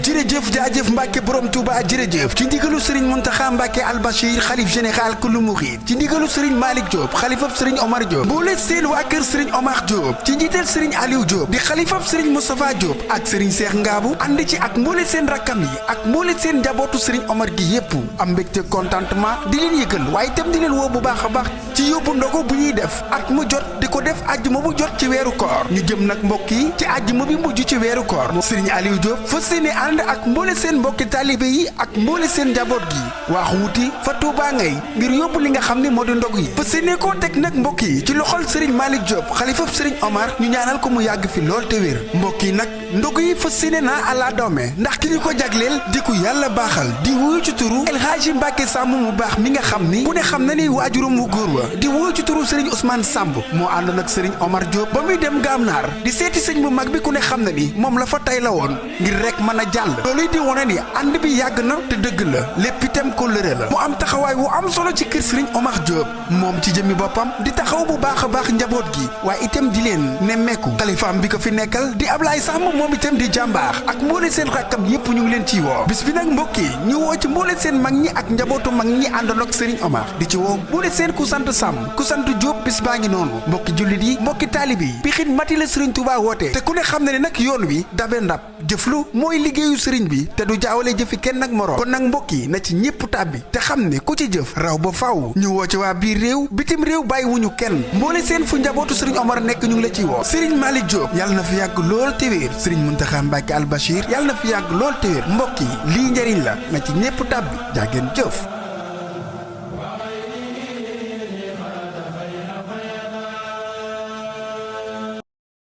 jërëjëf jaajëf Mbàkke borom Touba jërëjëf ci ndigalu Serigne Mountakha Mbàkke Al Bachir xalif général kullu murid ci ndigalu Serigne Malick Diop xalifab Serigne Omar Diop boole seen waa kër Serigne Omar Diop ci njiital Serigne Aliou Diop di xalifab Serigne Moustapha Diop ak Serigne Cheikh Ngabou ànd ci ak mboole seen rakkam yi ak mboole seen njabootu Serigne Omar gi yépp am mbégte contentement di leen yëgal waaye itam di leen woo bu baax a baax ci yóbbu ndogu bu ñuy def at mu jot di ko def àjjuma bu jot ci weeru koor ñu jëm nag mbokk yi ci àjjuma bi mujj ci weeru koor Serigne Aliou Diop fas yéene ànd ak mboole seen mbokki taalibe yi ak mboole seen njaboot gi waax wuti fa Tuubaa ngay ngir yóbbu li nga xam ne moo di ndog yi fas yéene koo teg nag mbokk yi ci loxol Serigne Malick Diop xalifab Serigne Omar ñu ñaanal ko mu yàgg fi lool te wér mbokk yi nag ndog yi fas yéene naa àla doome ndax ki ñu ko jagleel di ku yàlla baaxal di wuyu ci turu El Hadji Mbacke Samb mu baax mi nga xam ni ku ne xam na ni waajuram wu góor wa di wuyu ci turu Serigne Ousmane Samb moo àndoon ak Serigne Omar Diop ba muy dem Gànnaar di seeti sëñ bu mag bi ku ne xam na ni moom la fa tay la woon ngir rek mën a jàll loolu di wone ni ànd bi yàgg na te dëgg la lépp itam kóllëre la mu am taxawaay wu am solo ci kër Serigne Omar Diop moom ci jëmmi boppam di taxaw bu baax a baax njaboot gi waaye itam di leen nemmeeku xalifaam bi ko fi nekkal di Ablaye Samb moom itam di jàmbaar ak mboole seen rakkam yépp ñu ngi leen ciy woo bis bi nag mbokk yi ñu woo ci mboole seen mag ñi ak njabootu mag ñi àndoon ak Serigne Omar di ci woo mboole seen ku sant Samb ku sant Diop bis baa ngi noonu mbokki jullit yi mbokki taalibe yi Pikine mati la Serigne Touba woote te ku ne xam na ne nag yoon wi dabe ndab jëflu mooy liggéeyu Serigne bi te du jaawale jëfi kenn nag moroom kon nag mbokk yi na ci ñépp tàbbi te xam ne ku ci jëf raw ba faaw ñu woo ci waa biir réew bitim réew bàyyi wuñu kenn mboole seen fu njabootu Serigne Omar nekk ñu ngi la ciy woo Serigne Malick Diop yàlla na fi yàgg lool te wér Serigne Mountakha Mbacke Al Bachir yàlla na fi yàgg lool te wér mbokk yi lii njëriñ la na ci ñépp tàbbi jaageen jëf